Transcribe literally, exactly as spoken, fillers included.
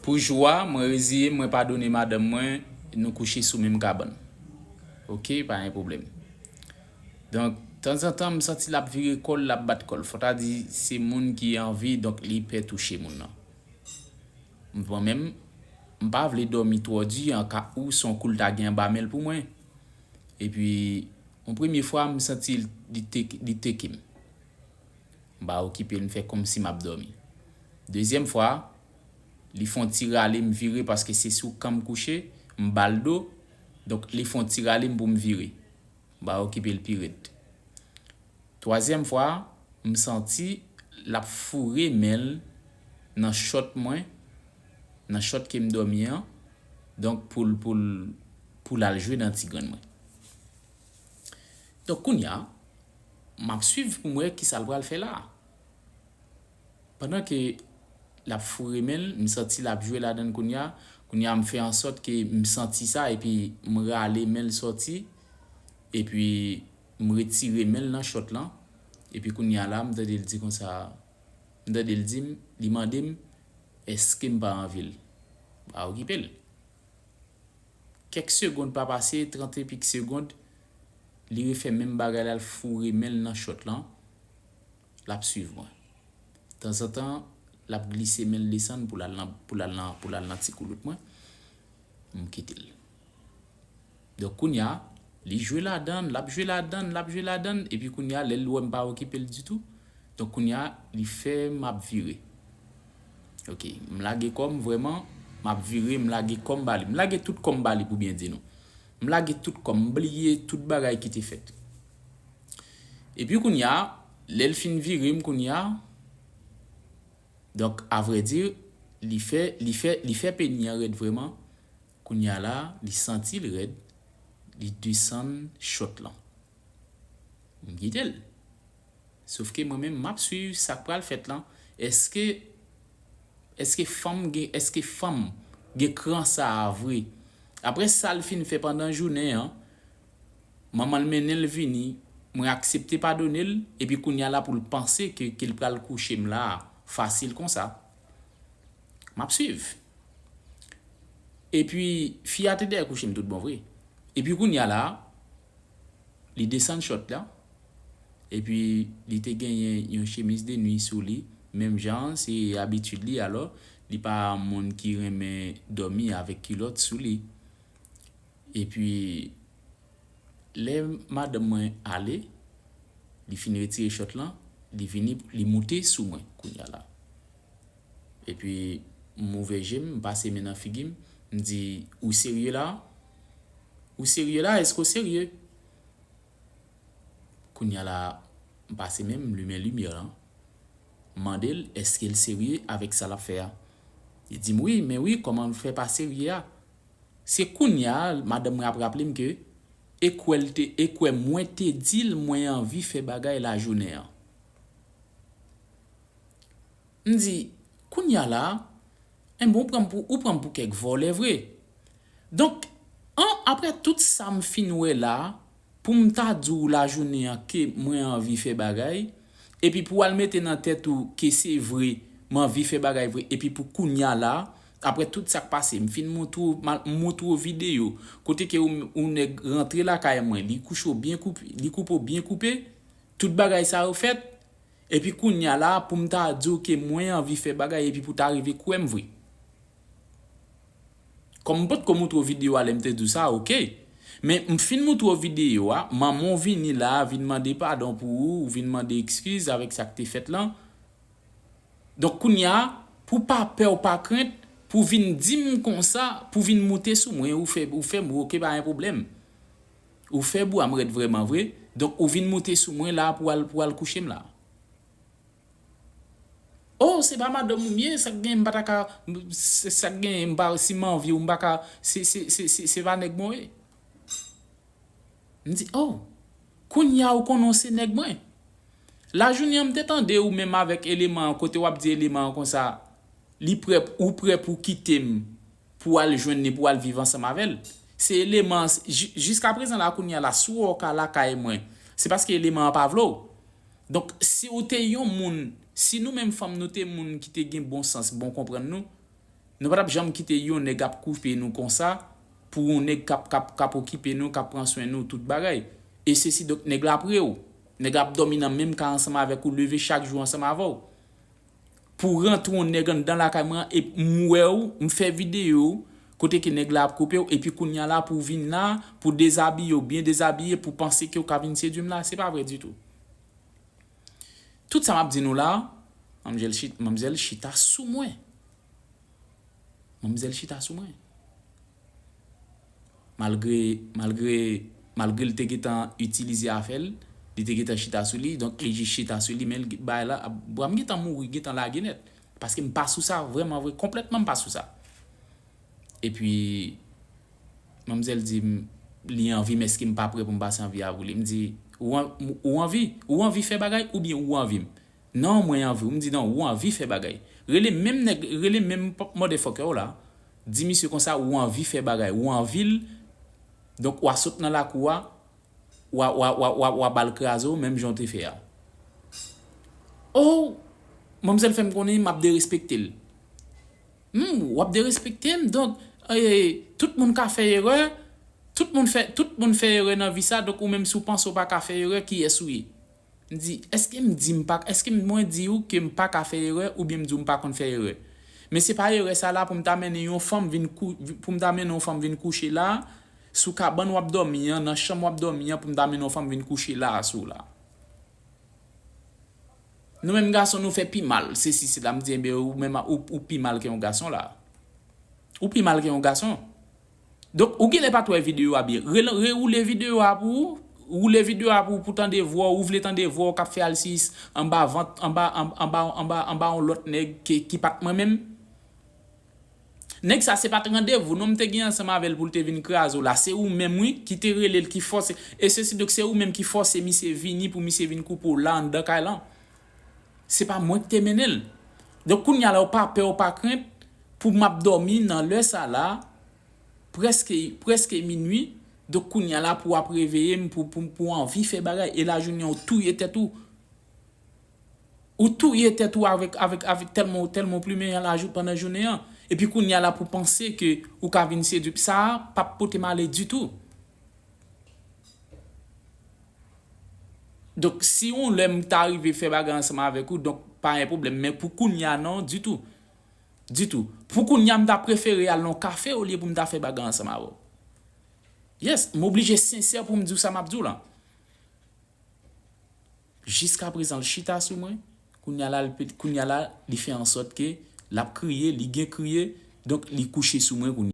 Pou jou a, mwen reziye m, mwen padone madanm mwen, nou kouche sou menm kabann. Oke, pa gen pwoblèm. Donk, tanzantan, m santi l ap vire kò l, l ap bat kò l. Fò ta di, se moun ki anvi, donk li pè touche moun nan. Mwen menm, m pa vle dòmi twò di, an ka ou se yon kou l ta gen anba men l pou mwen. Epi, yon premye fwa, m santi li te, li teke m. M pa okipe l, m fè kòmsi m ap dòmi. Dezyèm fwa, li fè yon ti rale m vire paske se sou kan m kouche, m ba l do. Donk, li fè yon ti rale m pou m vire. M pa okipe l pi rèd. Twazyèm fwa, m santi l ap foure men l nan chòt mwen, nan chòt ke m dòmi an. Donk, pou l, pou l, pou l al jwe nan ti grenn mwen. Donk, kounye a, m ap swiv pou m wè kisa l pral fè la. Pandan ke l ap foure men l, m santi l ap jwe ladan l kounye a. Kounye a, m fè ansòt ke m santi sa, epi m rale men l sòti, epi m retire men l nan chòt lan. Epi kounye a la, m tande l di konsa, m tande l di m, li mande m, èske m pa anvi l? M pa okipe l. Kèk segond pa pase, trant epik segond, li refè menm bagay la, l foure men l nan chòt lan, l ap swiv mwen. Tanzantan, l ap glise men l desann pou l al nan, pou l al nan, pou l al nan ti koulout mwen. M kite l. Donk, kounye a, li jwe ladan l, l ap jwe ladan l, l ap jwe ladan l, epi kounye a, lè l wè m pa okipe l ditou, donk, kounye a, li fè m ap vire. Oke, m lage kò m vrèman, m ap vire, m lage kò m ba li. M lage tout kò m ba li pou byen di nou. M lage tout kò m, m bliye tout bagay ki te fèt. Epi kounye a, lè l fin vire m kounye a, donk, avrèdi, li fè, li fè, li fè peni an rèd vrèman. Kounye a la, li santi l rèd, li desann chòt lan. M kite l. Sof ke mwen menm, m ap swiv sa k pral fèt lan. Èske, èske fanm gen, èske fanm gen kran sa a vre? Apre sa l fin fè pandan jounen an, manman l mennen l vini, mwen aksepte padone l, epi kounye a la pou l panse ke, ke l pral kouche m la a, fasil konsa. M ap swiv. Epi, fi a te dèyè kouche m tout bon vre. Epi kounye a la, li desann chòt la. Epi, li te genyen yon chemiz de nwi sou li. Menm jan, se abitid li, alò, li pa moun ki renmen dòmi avèk kilòt sou li. Epi, lè madanm mwen ale, li fin retire chòt lan, li vini, li moute sou mwen kounye a la. Epi, m ouvè je m, m pase men nan figi m, m di, "Ou serye la? Ou serye la? Èske w serye?" Kounye a la, m pase men m, m limen limyè lan, m mande l, èske l serye avèk sa l ap fè a? Li di m, "Wi, men wi, kòman l fè pa serye a?" Se kounye a, madanm mwen ap raple m ke e kwè l te, e kwè mwen te di l mwen anvi fè bagay lajounen an. M di, "Kounye a la, enben, ou pran m pou, ou pran m pou kèk vòlè vre." Donk, an, apre tout sa m fin wè la, pou m ta di w lajounen an ke mwen anvi fè bagay, epi pou w al mete nan tèt ou ke se vre, m anvi fè bagay vre, epi pou kounye a la, apre tout sa k pase, m fin moutre w, m moutre w videyo, kote ke ou, ou nèg rantre lakay mwen, li kouche w byen koupe, li koupe w byen koupe, tout bagay sa yo fèt, epi kounye a la, pou m ta di w ke mwen anvi fè bagay, epi pou w ta rive kwè m vre. Kòm m potko moutre w videyo a lè m te di w sa, oke. Men m fin moutre w videyo a, manman w vini la, vin mande padon pou ou, ou vin mande ekskiz avèk sa k te fèt lan. Donk, kounye a, pou pa pè w pa krent, pou vin di m konsa, pou vin moute sou mwen, ou fè, ou fè m, oke, pa gen pwoblèm. Ou fè bwa m rèd vrèman vre. Donk, ou vin moute sou mwen la pou al, pou al kouche m la. Oh, se pa madanm ou m ye, sa k gen, m pa ta ka, se sa k gen, m pa, si m anvi w, m pa ka, se, se, se, se, se pa nèg mwen w ye. M di, oh, kounye a ou konnen w se nèg mwen. Lajounen an, m te tande ou menm avèk eleman an, kote w ap di eleman an konsa, li prè, ou prè pou kite m, pou al jwenn li, pou al viv ansanm avè l. Se eleman an, ji-, jiska prezan la, kounye a la, si w wè w ka lakay mwen, se paske eleman an pa vle w. Donk, si w te yon moun, si nou menm fanm nou te moun ki te gen bon sans, bon konprann nou, Nou pa t ap janm kite yon nèg ap koupe nou konsa pou yon nèg k ap, k ap, k ap okipe nou, k ap pran swen nou, tout bagay. E sesi, donk, nèg la pre w. Nèg la ap dòmi nan menm kay ansanm avèk ou, leve chak jou ansanm avè w. Pou rantre yon nèg anndan lakay mwen, e m wè w, m fè videyo kote ke nèg la ap koupe w, epi kounye a la pou w vin la, pou dezabiye w, byen dezabiye, pou panse ke w ka vin sedui m la, se pa vre ditou. Tout sa m ap di nou la, manmzèl chit-, manmzèl chita sou mwen. Manmzèl chita sou mwen. Malgre, malgre, malgre l te gentan itilize afè l, li te gentan chita sou li, donk li jis chita sou li, men l, bagay la, bwa m gentan mouri, gentan lage nèt. Paske m pa sou sa, vrèman vre, konplètman m pa sou sa. Epi, manmzèl di m, li anvi m, èske m pa prè pou m pase anvi avou li? M di, ou an-, ou anvi? Ou anvi fè bagay oubyen ou anvi m? Non, mwen anvi w. M di, non, ou anvi fè bagay. Rele menm nèg, rele menm p-, motherfucker w la. Di misye konsa, ou anvi fè bagay, ou anvi l. Donk, w a sot nan lakou a, w a, w a, w a, w a, w a ba l kraze w, menm jan w te fè a. Oh! Manmzèl fè m konnen m ap derespekte l. Hmm, w ap derespekte m? Donk, eh, tout moun ka fè erè, tout moun fè, tout moun fè erè nan vi sa, donk ou menm si w panse w pa ka fè erè, kiyès ou ye? M di, èske m di m pa, èske mwen di w ke m pa ka fè erè oubyen m di w m pa konn fè erè? Men se pa erè sa la pou m ta mennen yon fanm vin kou-, pou m ta mennen yon fanm vin kouche la, sou kabann w ap dòmi an, nan chanm w ap dòmi an, pou m ta mennen yon fanm vin kouche la, sou la. Nou menm gason, nou fè pi mal, se si, se la, m di, enben, ou menm, ou, ou pi mal ke yon gason la. Ou pi mal ke yon gason. Donk, ou genlè pa t wè videyo a byen. Re-, rewoule videyo a pou ou. Woule videyo a pou ou, pou tande vwa w, ou vle tande vwa w k ap fè alsiyis anba vant, anba, an-, anba, anba, anba yon lòt nèg ki, ki pa t mwen menm. Nèg sa se pa t randevou, non, m te gen ansanm avè l pou l te vin kraze w la. Se ou menm, wi, ki te rele l, ki fòse. E sesi, donk, se ou menm ki fòse misye vini pou misye vin koupe w la anndan kay lan. Se pa mwen ki te mennen l. Donk, kounye a la, w pa pè, w pa krent, pou m ap dòmi nan lè sa la, prèske, prèske minui. Donk, kounye a la, pou w ap reveye m, pou, pou, pou w anvi fè bagay. E lajounen, w touye tèt ou. Ou touye tèt ou avèk, avèk, avèk tèlman, tèlman w plimen lajou pandan jounen an. Epi kounye a la, pou panse ke ou ka vin sedui. Sa a p ap pote m ale ditou. Donk, si yon lè m ta rive fè bagay ansanm avèk ou, donk, pa gen pwoblèm. Men pou kounye a, non, ditou. Ditou. Pou kounye a, m ta prefere al nan yon kafe olye pou m ta fè bagay ansanm avè w. Yes, m oblije sensè pou m di w sa m ap di w la. Jiskaprezan, l chita sou mwen. Kounye a la, l pe-, kounye a la, li fè ansòt ke l ap kriye, li gen kriye. Donk, li kouche sou mwen kounye a.